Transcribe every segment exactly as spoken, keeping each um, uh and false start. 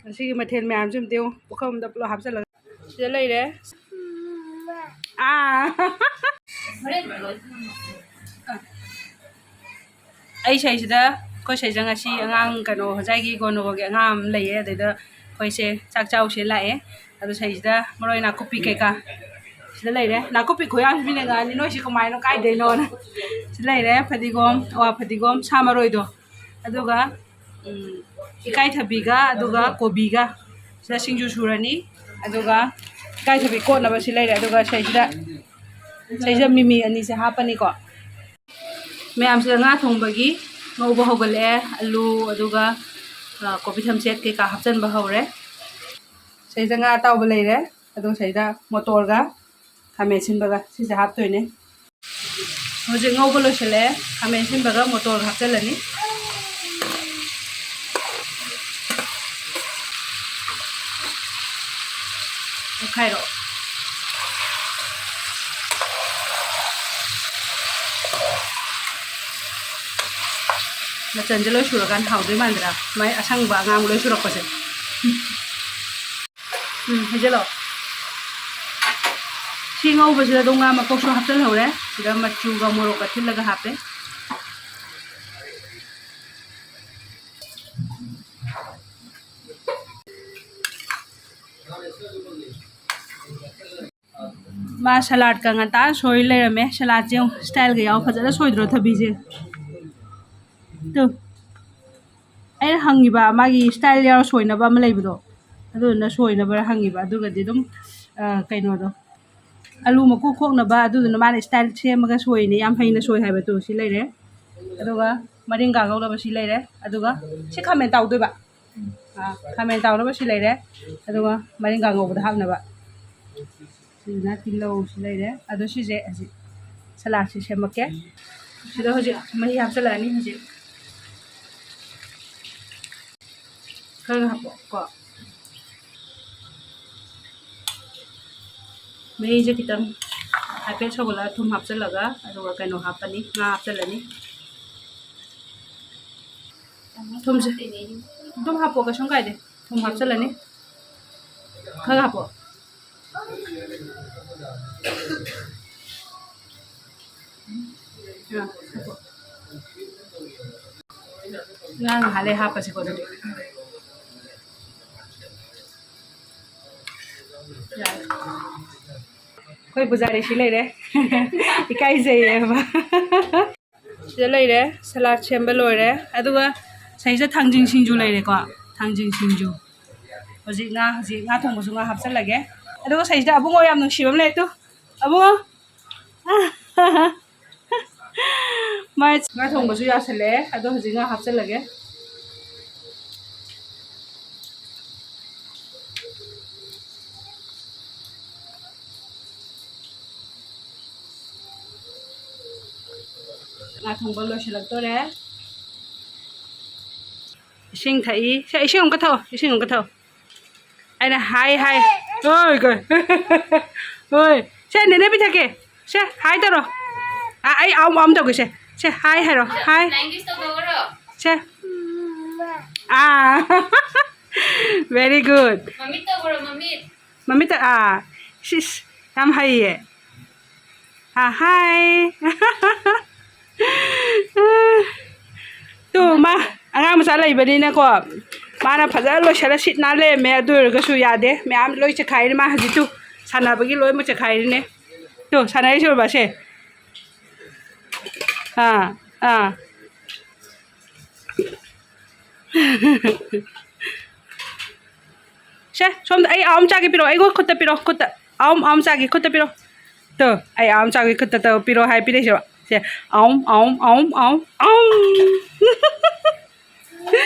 ꯉꯁꯤꯒꯤ ꯃꯊꯦꯜ ꯃꯌꯥꯝꯁꯦ ꯑꯝꯇ ꯌꯦꯡꯉꯨ, ꯄꯨꯈꯝ ꯑꯝꯗ ꯄꯨꯂꯞ ꯍꯥꯞꯆꯜꯂꯒ꯫ ꯁꯤꯗ ꯂꯩꯔꯦ꯫ ꯑꯥ꯫ ꯑꯩ ꯁꯩꯁꯤꯗ, ꯑꯩꯈꯣꯏ ꯁꯩꯁꯤꯗ ꯉꯁꯤ ꯑꯉꯥꯡ, ꯀꯩꯅꯣ, ꯉꯁꯥꯏꯒꯤ ꯒꯣꯅꯣꯒꯣꯒꯤ ꯑꯉꯥꯡ ꯑꯃ ꯂꯩꯌꯦ, ꯑꯗꯩꯗ ꯑꯩꯈꯣꯏꯁꯦ ꯆꯥꯛ ꯆꯥꯎꯁꯦ ꯂꯥꯛꯑꯦ꯫ ꯑꯗꯨ ꯁꯩꯁꯤꯗ ꯃꯔꯣꯏ ꯅꯥꯀꯨꯞꯄꯤ ꯀꯩꯀꯥ ꯁꯤꯗ ꯂꯩꯔꯦ꯫ ꯅꯥꯀꯨꯞꯄꯤ ꯈꯨꯌꯥꯝꯁꯤ ꯃꯤꯅ ꯉꯥꯡꯉꯤ, "ꯅꯣꯏꯁꯤ ꯀꯃꯥꯏꯅ, ꯀꯥꯏꯗꯩꯅꯣꯅ?" ꯁꯤꯗ ꯂꯩꯔꯦ ꯐꯗꯤꯒꯣꯝ, ꯑꯋꯥ ꯐꯗꯤꯒꯣꯝ, ꯁꯥ ꯃꯔꯣꯏꯗꯣ, ꯑꯗꯨꯒ, ꯎꯝ, ꯏꯀꯥꯏꯊꯕꯤꯒ, ꯑꯗꯨꯒ ꯀꯣꯕꯤꯒ ꯁꯤꯗ ꯁꯤꯡꯖꯨ ꯁꯨꯔꯅꯤ꯫ ꯑꯗꯨꯒ ꯏꯀꯥꯏꯊꯕꯤ ꯀꯣꯠꯅꯕ ꯁꯤ ꯂꯩꯔꯦ꯫ ꯑꯗꯨꯒ ꯁꯤꯗꯩꯁꯤꯗ, ꯁꯤꯗꯩꯁꯤꯗ ꯃꯤꯃꯤ ꯑꯅꯤꯁꯦ ꯍꯥꯞꯄꯅꯤꯀꯣ꯫ ꯃꯌꯥꯝꯁꯤꯗ ꯉꯥ ꯊꯣꯡꯕꯒꯤ ꯉꯧꯕ ꯍꯧꯒꯠꯂꯛꯑꯦ꯫ ꯑꯂꯨ, ꯑꯗꯨꯒ, ꯑ, ꯀꯣꯕꯤ ꯊꯝꯆꯦꯠ ꯀꯩꯀꯥ ꯍꯥꯞꯆꯤꯟꯕ ꯍꯧꯔꯦ꯫ ꯁꯤꯗꯩꯗ ꯉꯥ ꯑꯇꯥꯎꯕ ꯂꯩꯔꯦ꯫ ꯑꯗꯨꯒ ꯁꯤꯗꯩꯗ ꯃꯣꯇꯣꯔꯒ ꯈꯥꯃꯦꯟ ꯑꯁꯤꯟꯕꯒ ꯁꯤꯁꯦ ꯍꯥꯞꯇꯣꯏꯅꯦ꯫ ꯍꯧꯖꯤꯛ ꯉꯧꯕ ꯂꯣꯏꯁꯤꯜꯂꯛꯑꯦ꯫ ꯈꯥꯃꯦꯟ ꯑꯁꯤꯟꯕꯒ ꯃꯣꯇꯣꯔꯒ ꯍꯥꯞꯆꯤꯜꯂꯅꯤ꯫ ꯑꯣꯠꯈꯥꯏꯔꯣ꯫ ꯃꯆꯜꯁꯦ ꯂꯣꯏ ꯁꯨꯔꯀꯥꯟꯗ ꯍꯥꯎꯗꯣꯏ ꯃꯥꯟꯗ꯭ꯔꯥ? ꯃꯥꯏ ꯑꯁꯪꯕ ꯑꯉꯥꯡꯕ ꯂꯣꯏ ꯁꯨꯔꯛꯄꯁꯦ꯫ ꯎꯝ, ꯍꯩꯖꯜꯂꯣ꯫ ꯁꯤ ꯉꯧꯕꯁꯤꯗ ꯑꯗꯨꯝ ꯉꯥ ꯃꯀꯣꯛꯁꯨ ꯍꯥꯞꯆꯤꯜꯍꯧꯔꯦ꯫ ꯁꯤꯗ ꯃꯆꯨꯒ ꯃꯣꯔꯣꯛꯀ ꯊꯤꯠꯂꯒ ꯍꯥꯞꯄꯦ꯫ ꯃꯥ ꯁꯂꯥꯠꯀ ꯉꯟꯇꯥ ꯁꯣꯏ ꯂꯩꯔꯝꯃꯦ꯫ ꯁꯂꯥꯠꯁꯦ ꯌꯦꯡꯉꯨ, ꯁ꯭ꯇꯥꯏꯜꯒ ꯌꯥꯎ, ꯐꯖꯅ ꯁꯣꯏꯗ꯭ꯔꯣ ꯊꯕꯤꯁꯦ? ꯇꯨ, ꯑꯩꯅ ꯍꯪꯉꯤꯕ, ꯃꯥꯒꯤ ꯁ꯭ꯇꯥꯏꯜ ꯌꯥꯎꯔ ꯁꯣꯏꯅꯕ ꯑꯃ ꯂꯩꯕꯗꯣ, ꯑꯗꯨꯗꯨꯅ ꯁꯣꯏꯅꯕ꯭ꯔꯥ ꯍꯪꯉꯤꯕ꯫ ꯑꯗꯨꯒꯗꯤ ꯑꯗꯨꯝ, ꯑ, ꯀꯩꯅꯣꯗꯣ, ꯑꯂꯨ ꯃꯀꯨ ꯈꯣꯛꯅꯕ, ꯑꯗꯨꯗꯨꯅ ꯃꯥꯅ ꯁ꯭ꯇꯥꯏꯜ ꯁꯦꯝꯃꯒ ꯁꯣꯏꯅꯦ꯫ ꯌꯥꯝ ꯍꯩꯅ ꯁꯣꯏ ꯍꯥꯏꯕ꯫ ꯇꯨ, ꯁꯤ ꯂꯩꯔꯦ꯫ ꯑꯗꯨꯒ ꯃꯔꯤꯡꯒꯥ ꯉꯧꯅꯕ ꯁꯤ ꯂꯩꯔꯦ꯫ ꯑꯗꯨꯒ ꯁꯤ ꯈꯥꯃꯦꯟ ꯇꯥꯎꯗꯣꯏꯕ꯫ ꯑꯥ, ꯈꯥꯃꯦꯟ ꯇꯥꯎꯅꯕ ꯁꯤ ꯂꯩꯔꯦ꯫ ꯑꯗꯨꯒ ꯃꯔꯤꯡꯒꯥ ꯉꯧꯕꯗ ꯍꯥꯞꯅꯕ꯫ ꯁꯤꯁꯤꯅ ꯇꯤꯜꯍꯧ ꯁꯤ ꯂꯩꯔꯦ꯫ ꯑꯗꯣ ꯁꯤꯁꯦ ꯍꯧꯖꯤꯛ ꯁꯂꯥꯠꯁꯤ ꯁꯦꯝꯃꯛꯀꯦ꯫ ꯁꯤꯗ ꯍꯧꯖꯤꯛ ꯃꯍꯤ ꯍꯥꯞꯆꯤꯜꯂꯛꯑꯅꯤ ꯍꯧꯖꯤꯛ꯫ ꯈꯔ ꯍꯥꯞꯄꯛꯑꯣꯀꯣ꯫ ꯃꯍꯤꯁꯦ ꯈꯤꯇꯪ ꯍꯥꯏꯐꯦꯠ ꯁꯧꯒꯠꯂꯒ ꯊꯨꯝ ꯍꯥꯞꯆꯤꯜꯂꯒ, ꯑꯗꯨꯒ ꯀꯩꯅꯣ ꯍꯥꯞꯄꯅꯤ, ꯉꯥ ꯍꯥꯞꯆꯤꯜꯂꯅꯤ꯫ ꯊꯨꯝꯁꯦ ꯑꯗꯨꯝ ꯍꯥꯞꯄꯣ, ꯀꯩꯁꯨꯝ ꯀꯥꯏꯗꯦ꯫ ꯊꯨꯝ ꯍꯥꯞꯆꯤꯜꯂꯅꯤ꯫ ꯈꯔ ꯍꯥꯞꯄꯣ꯫ ꯑꯥ, ꯍꯥꯞꯄꯣ꯫ ꯉꯥ ꯉꯥꯏꯍꯥꯛ ꯂꯩ ꯍꯥꯞꯄꯁꯤꯀꯣ ꯑꯗꯨꯗꯤ꯫ ꯌꯥꯔꯦ꯫ ꯑꯩꯈꯣꯏ ꯄꯨꯖꯥꯔꯤ ꯁꯤ ꯂꯩꯔꯦ꯫ ꯏꯀꯥꯏꯖꯩꯌꯦꯕ꯫ ꯁꯤꯗ ꯂꯩꯔꯦ, ꯁꯂꯥꯗ ꯁꯦꯝꯕ ꯂꯣꯏꯔꯦ꯫ ꯑꯗꯨꯒ ꯁꯤꯗꯩꯁꯤꯗ ꯊꯥꯡꯖꯤꯡ ꯁꯤꯡꯖꯨ ꯂꯩꯔꯦꯀꯣ, ꯊꯥꯡꯖꯤꯡ ꯁꯤꯡꯖꯨ꯫ ꯍꯧꯖꯤꯛ ꯉꯥ, ꯍꯧꯖꯤꯛ ꯉꯥ ꯊꯣꯡꯕꯁꯨ ꯉꯥ ꯍꯥꯞꯆꯜꯂꯒꯦ꯫ ꯑꯗꯨꯒ ꯁꯤꯗꯩꯁꯤꯗ ꯑꯕꯨꯡꯉꯣ ꯌꯥꯝ ꯅꯨꯡꯁꯤꯕ ꯑꯃ ꯂꯩ ꯇꯨ, ꯑꯕꯨꯡꯉꯣ꯫ ꯃꯥꯏ ꯉꯥ ꯊꯣꯡꯕꯁꯨ ꯌꯥꯁꯜꯂꯛꯑꯦ, ꯑꯗꯣ ꯍꯧꯖꯤꯛ ꯉꯥ ꯍꯥꯞꯆꯜꯂꯒꯦ꯫ ꯉꯥ ꯊꯣꯡꯕ ꯂꯣꯏꯁꯤꯜꯂꯛꯇꯣꯔꯦ꯫ ꯏꯁꯤꯡ ꯊꯛꯏ꯫ ꯁꯦ, ꯏꯁꯤꯡ ꯑꯃꯨꯛꯀ ꯊꯛꯑꯣ, ꯏꯁꯤꯡ ꯑꯃꯨꯛꯀ ꯊꯛꯑꯣ꯫ ꯑꯩꯅ ꯍꯥꯏ, ꯍꯥꯏ꯫ ꯍꯣꯏ, ꯀꯩ? ꯍꯣꯏ꯫ ꯁꯦ, ꯅꯦꯅꯦ ꯄꯤꯊꯛꯀꯦ꯫ ꯁꯦ, ꯍꯥꯏ ꯇꯧꯔꯣ꯫ ꯑ, ꯑꯩ ꯑꯥꯎꯝ, ꯑꯥꯎꯝ ꯇꯧꯒꯦ, ꯁꯦ꯫ ꯁꯦ, ꯍꯥꯏ ꯍꯥꯏꯔꯣ, ꯍꯥꯏ꯫ Flying kiss ꯇꯧꯊꯣꯛꯈ꯭ꯔꯣ꯫ ꯁꯦ꯫ ꯑꯥ꯫ Very good꯫ ꯃꯃꯤꯠ ꯇꯧꯈ꯭ꯔꯣ, ꯃꯃꯤꯠ꯫ ꯃꯃꯤꯠꯇ, ꯑꯥ꯫ ꯁꯤꯁ, ꯌꯥꯝ ꯍꯩꯌꯦ꯫ ꯑ, ꯍꯥꯏ꯫ ꯇꯨ, ꯃꯥ ꯑꯉꯥꯡ ꯃꯆꯥ ꯂꯩꯕꯅꯤꯅꯀꯣ, ꯃꯥꯅ ꯐꯖꯅ ꯂꯣꯏꯁꯤꯜꯂ ꯁꯤꯠ ꯅꯥꯟ ꯂꯩꯔꯝꯃꯦ꯫ ꯑꯗꯨ ꯑꯣꯏꯔꯒꯁꯨ ꯌꯥꯗꯦ, ꯃꯌꯥꯝ ꯂꯣꯏ ꯆꯦꯈꯥꯏꯔꯤꯅꯦ ꯃꯥ ꯍꯧꯖꯤꯛ꯫ ꯇꯨ, ꯁꯥꯟꯅꯕꯒꯤ ꯂꯣꯏꯅꯃꯛ ꯆꯦꯈꯥꯏꯔꯤꯅꯦ꯫ ꯇꯨ, ꯁꯥꯟꯅꯔꯤꯁꯦ ꯎꯔꯕ ꯁꯦ? ꯑꯥ, ꯑꯥ꯫ ꯁꯦ, ꯁꯣꯝꯗ ꯑꯩ ꯑꯥꯎꯝ ꯆꯥꯒꯦ ꯄꯤꯔꯛꯑꯣ, ꯑꯩꯉꯣꯟ ꯈꯨꯠꯇ ꯄꯤꯔꯛꯑꯣ, ꯈꯨꯠꯇ꯫ ꯑꯥꯎꯝ, ꯑꯥꯎꯝ ꯆꯥꯒꯦ, ꯈꯨꯠꯇ ꯄꯤꯔꯛꯑꯣ꯫ ꯇꯨ, ꯑꯩ ꯑꯥꯎꯝ ꯆꯥꯒꯦ, ꯈꯨꯠꯇ ꯇꯧ ꯄꯤꯔꯛꯑꯣ ꯍꯥꯏ ꯄꯤꯔꯛꯏꯁꯤꯔꯣ? ꯁꯦ, ꯑꯥꯎꯝ, ꯑꯥꯎꯝ, ꯑꯥꯎꯝ, ꯑꯥꯎꯝ, ꯑꯥꯎꯝ꯫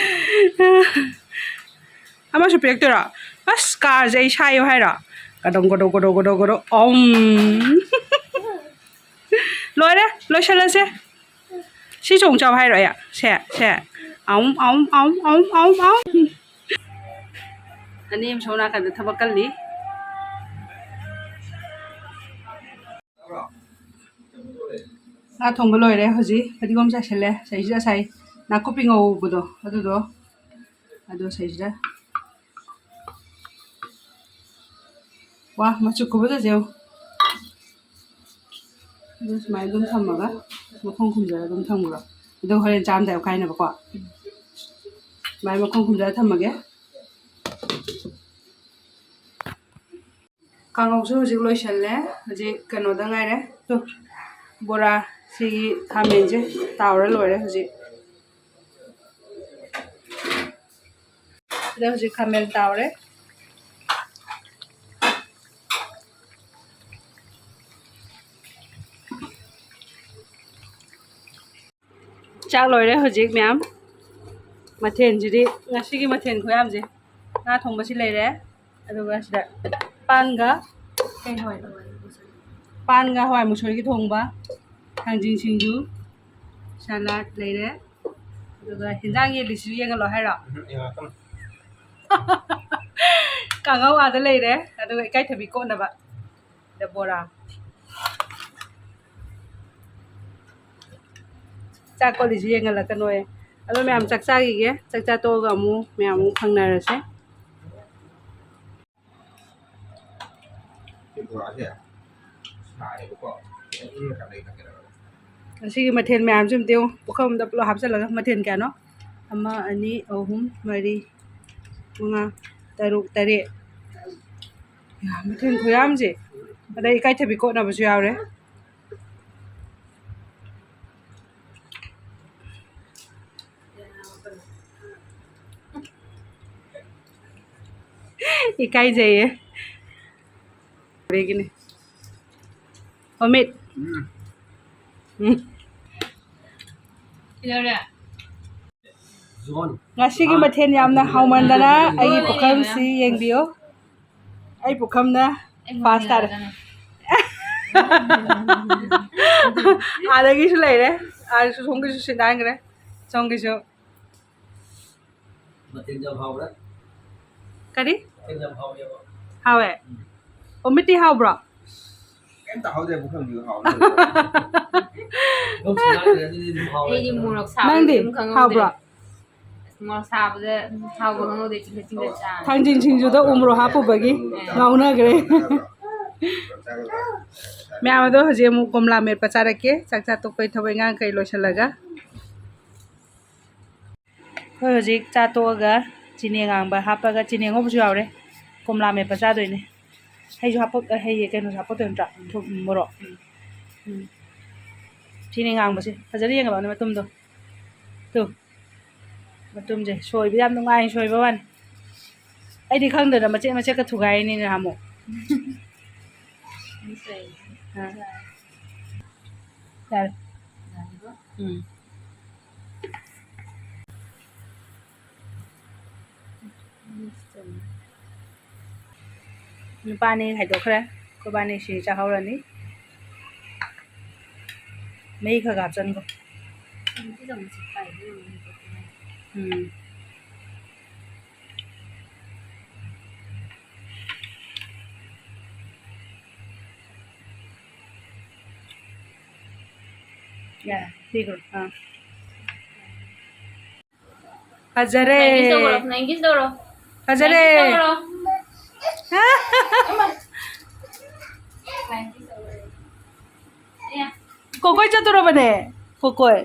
ꯑꯃꯁꯨ ꯄꯤꯔꯛꯇꯣꯏꯔꯣ? ꯑꯁ, ꯀꯥꯔꯁꯦ ꯑꯩ ꯁꯥꯏꯌꯣ ꯍꯥꯏꯔꯣ? ꯒꯗꯧ, ꯒꯗꯧ, ꯒꯗꯧ, ꯒꯗꯧ, ꯒꯗꯧ, ꯑꯥꯎꯝ꯫ ꯂꯣꯏꯔꯦ, ꯂꯣꯏꯁꯤꯜꯂꯁꯦ꯫ ꯁꯤ ꯆꯣꯡ ꯆꯥꯎ ꯍꯥꯏꯔꯣ ꯑꯩ? ꯁꯦ, ꯁꯦ꯫ ꯑꯥꯎꯝ, ꯑꯥꯎꯝ, ꯑꯥꯎꯝ, ꯑꯥꯎꯝ, ꯑꯥꯎꯝ, ꯑꯥꯎꯝ꯫ ꯑꯅꯤ ꯑꯃ ꯁꯣꯝ ꯅꯥꯀꯟꯗ ꯊꯕꯛ ꯀꯜꯂꯤ꯫ ꯉꯥ ꯊꯣꯡꯕ ꯂꯣꯏꯔꯦ ꯍꯧꯖꯤꯛ꯫ ꯐꯗꯤꯒꯣꯝ ꯆꯥꯏꯁꯤꯜꯂꯦ꯫ ꯁꯤꯗꯩꯁꯤꯗ ꯉꯁꯥꯏ ꯅꯥꯀꯨꯞꯄꯤ ꯉꯧꯕꯗꯣ ꯑꯗꯨꯗꯣ, ꯑꯗꯣ ꯁꯤꯗꯩꯁꯤꯗ ꯋꯥ, ꯃꯆꯨ ꯈꯨꯐꯖꯁꯦ ꯌꯦꯡꯉꯨ꯫ ꯑꯗꯨ ꯁꯨꯃꯥꯏꯅ ꯑꯗꯨꯝ ꯊꯝꯃꯒ ꯃꯈꯨꯝ ꯈꯨꯝꯖꯤꯜꯂꯒ ꯑꯗꯨꯝ ꯊꯝꯈ꯭ꯔꯣ꯫ ꯑꯗꯣ ꯍꯣꯔꯦꯟ ꯆꯥꯔꯝꯗꯥꯏ ꯑꯣꯠꯈꯥꯏꯅꯕꯀꯣ꯫ ꯁꯨꯃꯥꯏꯅ ꯃꯈꯨꯝ ꯈꯨꯝꯖꯤꯜꯂꯒ ꯊꯝꯃꯒꯦ꯫ ꯀꯥꯡꯉꯧꯁꯨ ꯍꯧꯖꯤꯛ ꯂꯣꯏꯁꯜꯂꯦ꯫ ꯍꯧꯖꯤꯛ ꯀꯩꯅꯣꯗ ꯉꯥꯏꯔꯦ꯫ ꯇꯨ, ꯕꯣꯔꯥ ꯁꯤꯒꯤ ꯈꯥꯃꯦꯟꯁꯦ ꯇꯥꯎꯔ ꯂꯣꯏꯔꯦ ꯍꯧꯖꯤꯛ꯫ ꯁꯤꯗ ꯍꯧꯖꯤꯛ ꯈꯥꯃꯦꯟ ꯇꯥꯎꯔꯦ꯫ ꯆꯥꯛ ꯂꯣꯏꯔꯦ ꯍꯧꯖꯤꯛ ꯃꯌꯥꯝ꯫ ꯃꯊꯦꯜꯁꯤꯗꯤ, ꯉꯁꯤꯒꯤ ꯃꯊꯦꯜ ꯈꯨꯌꯥꯝꯁꯦ, ꯉꯥ ꯊꯣꯡꯕꯁꯤ ꯂꯩꯔꯦ, ꯑꯗꯨꯒ ꯁꯤꯗ ꯄꯥꯟꯒ, ꯀꯩ ꯍꯋꯥꯏ? ꯄꯥꯟꯒ ꯍꯋꯥꯏ ꯃꯨꯁꯣꯔꯤꯒꯤ ꯊꯣꯡꯕ, ꯊꯥꯡꯖꯤꯡ ꯁꯤꯡꯖꯨ, ꯁꯂꯥꯗ ꯂꯩꯔꯦ, ꯑꯗꯨꯒ ꯍꯦꯟꯖꯥꯡ ꯌꯦꯠꯂꯤꯁꯤꯁꯨ ꯌꯦꯡꯍꯜꯂꯣ ꯍꯥꯏꯔꯣ? ꯎꯝ, ꯌꯦꯡꯉꯛꯀꯅꯨ꯫ ꯀꯥꯡꯍꯧ ꯑꯥꯗ ꯂꯩꯔꯦ, ꯑꯗꯨꯒ ꯏꯀꯥꯏꯊꯕꯤ ꯀꯣꯠꯅꯕ꯫ ꯗ ꯕꯣꯔꯥ꯫ ꯆꯥꯛ ꯀꯣꯠꯂꯤꯁꯤ ꯌꯦꯡꯍꯜꯂꯛꯀꯅꯣꯌꯦ꯫ ꯑꯗꯣ ꯃꯌꯥꯝ ꯆꯥꯛ ꯆꯥꯈꯤꯒꯦ꯫ ꯆꯥꯛ ꯆꯥ ꯇꯣꯛꯑꯒ ꯑꯃꯨꯛ ꯃꯌꯥꯝ ꯑꯃꯨꯛ ꯐꯪꯅꯔꯁꯦ꯫ ꯁꯤ ꯕꯣꯔꯥꯁꯦ ꯁꯥꯔꯦꯕꯀꯣ꯫ ꯈꯤꯇꯪ ꯏꯪꯉꯀꯥꯟꯗ ꯑꯩ ꯊꯛꯀꯦ ꯇꯧꯕ꯫ ꯉꯁꯤꯒꯤ ꯃꯊꯦꯜ ꯃꯌꯥꯝꯁꯦ ꯑꯝꯇ ꯌꯦꯡꯉꯨ꯫ ꯄꯨꯈꯝ ꯑꯝꯗ ꯄꯨꯂꯞ ꯍꯥꯞꯆꯤꯜꯂꯒ ꯃꯊꯦꯜ ꯀꯌꯥꯅꯣ? ꯑꯃ, ꯑꯅꯤ, ꯑꯍꯨꯝ, ꯃꯔꯤ, ꯃꯉꯥ, ꯇꯔꯨꯛ, ꯇꯔꯦꯠ꯫ ꯌꯥ, ꯃꯊꯦꯜ ꯈꯨꯌꯥꯝꯁꯦ꯫ ꯑꯗꯩ ꯏꯀꯥꯏꯊꯕꯤ ꯀꯣꯠꯅꯕꯁꯨ ꯌꯥꯎꯔꯦ꯫ ꯏꯀꯥꯏꯖꯩꯌꯦ꯫ ꯀꯔꯤꯒꯤꯅꯤ? ꯑꯣꯃꯤꯠ꯫ ꯎꯝ꯫ ꯎꯝ꯫ ꯀꯩꯗꯧꯔꯦ? ꯉꯁꯤꯒꯤ ꯃꯊꯦꯜ ꯌꯥꯝꯅ ꯍꯥꯎꯃꯟꯗꯅ ꯑꯩꯒꯤ ꯄꯨꯈꯝꯁꯤ ꯌꯦꯡꯕꯤꯌꯨ꯫ ꯑꯩ ꯄꯨꯈꯝꯅ ꯑꯩ ꯐꯥꯔꯁ ꯇꯥꯔꯦ꯫ ꯃꯨꯟꯅ ꯑꯥꯗꯒꯤꯁꯨ ꯂꯩꯔꯦ꯫ ꯑꯥꯗꯁꯨ ꯁꯣꯝꯒꯤꯁꯨ ꯁꯤꯠ ꯅꯥꯟꯈ꯭ꯔꯦ꯫ ꯁꯣꯝꯒꯤꯁꯨ꯫ ꯃꯊꯦꯜ ꯌꯥꯝ ꯍꯥꯎꯕ꯭ꯔꯥ? ꯀꯔꯤ? ꯃꯊꯦꯜ ꯌꯥꯝ ꯍꯥꯎꯋꯦꯕ꯫ ꯍꯥꯎꯋꯦ? ꯎꯝ꯫ ꯑꯣꯃꯤꯠꯇꯤ ꯍꯥꯎꯕ꯭ꯔꯣ? ꯀꯩꯝꯇ ꯍꯥꯎꯗꯦ, ꯄꯨꯈꯝꯗꯨ ꯍꯥꯎꯕ꯫ ꯄꯨꯈꯝ ꯁꯤꯠ ꯅꯥꯟꯈ꯭ꯔꯦ, ꯑꯗꯨꯗꯤ ꯑꯗꯨꯝ ꯍꯥꯎꯔꯦ꯫ ꯑꯩꯗꯤ ꯃꯣꯔꯣꯛ ꯁꯥꯕ ꯅꯪꯗꯤ ꯑꯗꯨꯝ ꯈꯪꯍꯧꯗ꯭ꯔꯦ꯫ ꯍꯥꯎꯕ꯭ꯔꯣ? ꯑꯁ, ꯃꯣꯔꯣꯛ ꯁꯥꯕꯗ ꯍꯥꯎꯕ ꯈꯪꯍꯧꯗꯦ, ꯆꯤꯡꯗ ꯆꯤꯡꯗ ꯆꯥꯔꯦ꯫ ꯊꯥꯡꯖꯤꯡ ꯁꯤꯡꯖꯨꯗ ꯎ ꯃꯣꯔꯣꯛ ꯍꯥꯞꯄꯨꯕꯒꯤ ꯉꯥꯎꯅꯈ꯭ꯔꯦ꯫ ꯃꯌꯥꯝ ꯑꯗꯣ ꯍꯧꯖꯤꯛ ꯑꯃꯨꯛ ꯀꯣꯝꯂꯥ ꯃꯦꯠꯄ ꯆꯥꯔꯛꯀꯦ, ꯆꯥꯛ ꯆꯥ ꯇꯣꯛꯄꯩ ꯊꯕꯛ ꯏꯪꯈꯥꯡ ꯀꯩ ꯂꯣꯏꯁꯤꯜꯂꯒ꯫ ꯑꯩꯈꯣꯏ ꯍꯧꯖꯤꯛ ꯆꯥ ꯇꯣꯛꯑꯒ ꯆꯤꯅꯤ ꯑꯉꯥꯡꯕ ꯍꯥꯞꯄꯒ, ꯆꯤꯅꯤ ꯑꯉꯧꯕꯁꯨ ꯌꯥꯎꯔꯦ, ꯀꯣꯝꯂꯥ ꯃꯦꯠꯄ ꯆꯥꯗꯣꯏꯅꯦ꯫ ꯍꯩꯁꯨ ꯍꯥꯞꯄꯛ-, ꯍꯩ, ꯀꯩꯅꯣꯁꯨ ꯍꯥꯞꯄꯛꯇꯣꯏ ꯅꯠꯇ꯭ꯔꯥ? ꯊꯨꯝ, ꯃꯣꯔꯣꯛ꯫ ꯎꯝ꯫ ꯆꯤꯅꯤ ꯉꯥꯡꯕꯁꯦ ꯐꯖꯅ ꯌꯦꯡꯉꯕꯅꯦ ꯃꯇꯨꯝꯗꯣ꯫ ꯇꯨ꯫ ꯃꯇꯨꯝꯁꯦ ꯁꯣꯏꯕ ꯌꯥꯝ ꯅꯨꯡꯉꯥꯏ, ꯁꯣꯏꯕ ꯋꯥꯅꯤ꯫ ꯑꯩꯗꯤ ꯈꯪꯗꯅ ꯃꯆꯦꯠ ꯃꯆꯦꯠꯀ ꯊꯨꯒꯥꯏꯔꯤꯅꯤ ꯅꯍꯥꯟꯃꯨꯛ꯫ ꯑꯥ꯫ ꯌꯥꯔꯦ꯫ ꯎꯝ꯫ ꯅꯨꯄꯥꯅꯤ ꯈꯥꯏꯗꯣꯛꯈ꯭ꯔꯦ꯫ ꯑꯩꯈꯣꯏꯕꯥꯅꯤ ꯁꯤ ꯆꯥꯍꯧꯔꯅꯤ꯫ ꯃꯍꯤ ꯈꯔ ꯈꯔ ꯍꯥꯞꯆꯟꯈꯣ꯫ ꯎꯝ꯫ ꯌꯥꯔꯦ, ꯄꯤꯈ꯭ꯔꯣ꯫ ꯑꯥ꯫ ꯐꯖꯔꯦ꯫ Flying kiss ꯇꯧꯔꯣ, flying kiss ꯇꯧꯔꯣ꯫ ꯐꯖꯔꯦ꯫ Flying kiss ꯇꯧꯔꯣ꯫ Flying kiss ꯇꯧꯔꯣ꯫ ꯑꯌꯥ꯫ ꯀꯣꯀꯣꯏ ꯆꯠꯇꯣꯔꯕꯅꯦ꯫ ꯀꯣꯀꯣꯏ꯫